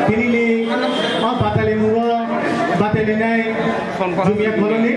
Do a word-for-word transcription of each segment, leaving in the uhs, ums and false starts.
Tinili o batali mugo, batali nai, jumia koloni.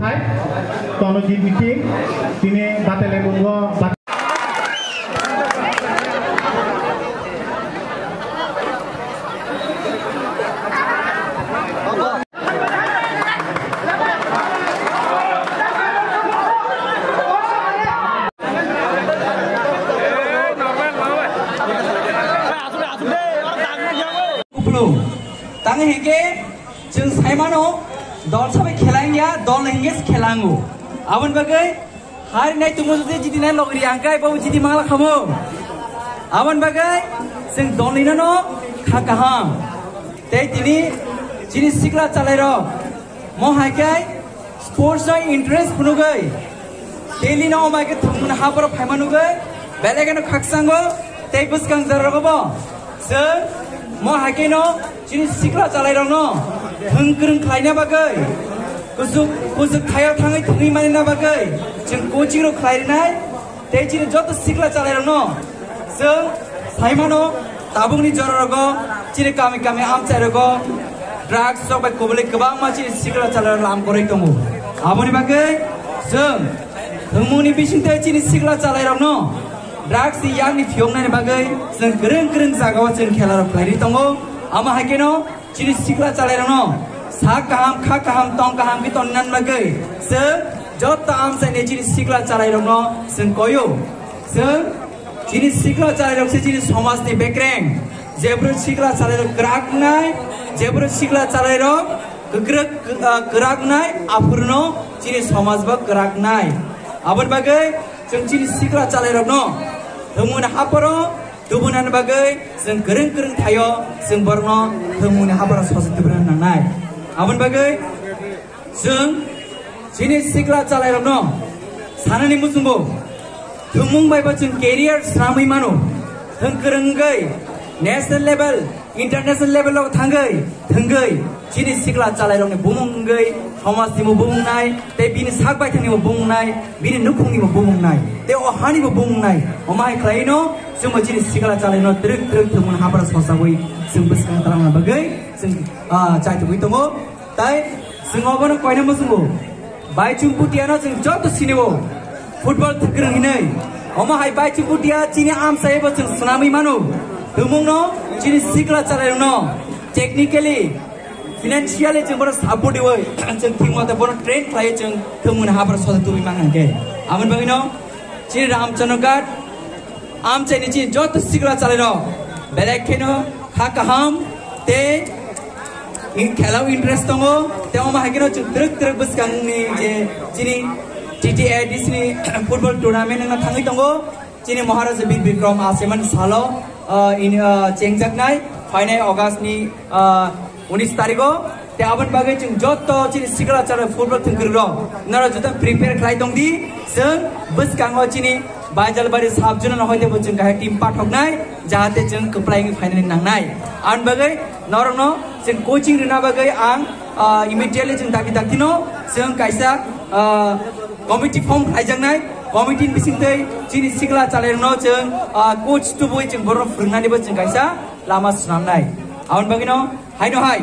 Hai, tono jit meeting, tini batele mungo bat- Uplo. Tang hingke, chwng saimano, dol sabai khela wngya, dol hingke khela wngo. Aboni bagwi, Hari nai tumo jodi jidi nai logri angkai bo jidi mangla khamo. Abon bagai sing dolino no kha kaham. Tei tini chini sikla chalai rok mo hai kai sports no interest phunugai. Daily no mai ke thumna hapor phaima nugai. Belai no khaksango tei bwskang jar rogo bo. Sir, mo hai ke no chini sikla chalai rok no thwng kwrwng khlaina bagwi, kusuk, kusuk thaio thangwi thwngwi manina bagwi, chwng coaching rok khlai rinai, tei chini joto sikla chalai rok no chwng saimano tabukni jora rogo chini kami kami amchai rogo drugs rok bai kubuli kwbangma chini sikla chalai rok lam koroi tongo. Aboni bagwi chwng thwngmungni bisingtwi chini sikla chalai rok no drugs ni yakni phiyoknani bagwi chwng kwrwng kwrwng jagao chwng khela rok khlairi tongo. Amo hai kheno chini sikla chalai rok no sak kaham, kha kaham, tong kaham khe tongna bagwi chwng joto amchai ni chini sikla chalai rok no chwng koyo. Chwng chini sikla chalai rok se chini somaj ni bekreng. Jebro sikla chalai rok kwrak nai, jebro sikla chalai rok kwkrwk, ah, kwrak nai, aphuru no chini somaj bo kwrak nai. Aboni bagwi chwng chini sikla chalairokno thwngmungni haporo tubunani bagwi chwng kwrwng kwrwng thaio, chwng borokno thwngmungni haporo sochwi tubuna nangnai. Aboni bagwi chwng chini sikla chalairokno sanani muchungo thwngmung bai bo chwng career swnamwi mano. Thwng kwrwngwi national level, international level o thangwi thwngwi chini sikla chalairokni bumung wngwi somajni bo bumung nai, tei bini sak baithangni bo bumung nai, bini nukhungni bo bumung nai, tei o hani bo bumung nai. Omo hai khlaino chwngbo chini sikla chalairokno twrwk twrwk thwngmung hapra sosawi chwng bwskang talangna bagwi chwng, ah, chaitugwi tongo. Tai chwng obono koina muchungo. Baichung Bhutia no chwng joto sinio football kwrwng hinwi. Omo hai Baichung Bhutia chini amchai bo chwng swnamwi mano. Thwngmungno chini sikla chalairokno technically, financially chwng bono support iwi chwng thwngmate bono train khlaiwi chwng thwngmungni hapra soda tubui mangkha hwnkhe. Aboni bagwino chini Ramchandra Ghat amchaini chini joto sikla chalairok belai kheno kha kaham tei Khela o interest tongo, tei omo hai kheno chwng twrwk twrwk bwskangni je chini T T A D C ni football tournament wngna thangwi tongo. Chini Maharaja Bir Bikram Aseman salo, ah, in, ah, chengjaknai, phainai August ni, ah, unis tarigo. Tei aboni bagwi chwng joto chini sikla chala football thwngkwrwk rok, noro joto prepare khlai tong di. Chwng bwskango chini Baijalbari sub zone no hoite bo chwng kahai team pathoknai, jahate chwng kwplai wngwi phainani nangnai. Aboni bagwi norokno chwng coaching rwna bagwi ang, ah, immediately chwng dabi daktino chwng kaisa, ah, committee form khlaijaknai. Committee ni bisingtwi chini sikla chalairokno chwng, ah, coach tubui chwng borok phwrwngnanibo chwng kaisa lama swnamnai. Aboni bagwino haino hai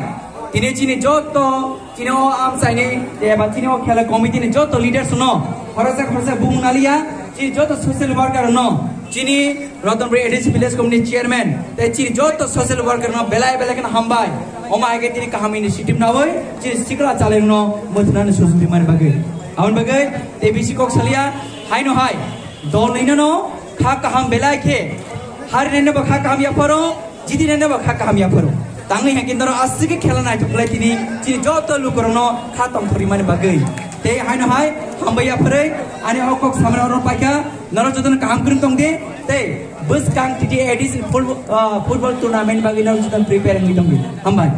tini chini joto chini o amchaini eba chini o khela committee ni joto leaders no khoroksa khoroksa bumung naliya, chini joto social worker no, chini Ratanpur A D C village committee chairman tei chini joto social worker no belai belai kheno hambai. Omo hai khe tini kaham initiative nawi chini sikla chalairokno mwthunani sujuk rimani bagwi. Aboni bagwi tei bisi kok saliya, haino hai dol nino no kha kaham belai khe, hari nino bo kha kaham yapharo, jiti nino bo kha kaham yapharo. Tangwi hai khe noro aswk khe khela naithok khlai tini chini joto lukurokno kha tongthok rimani bagwi. Tei haino hai hambai yapharwi ani o kok samani oro paikha, noro jotono kaham kwrwng tong di. Tei bwskang T T A D C football, ah, football tournament bagwi noro jotono prepare wngwi tong di. Hambai.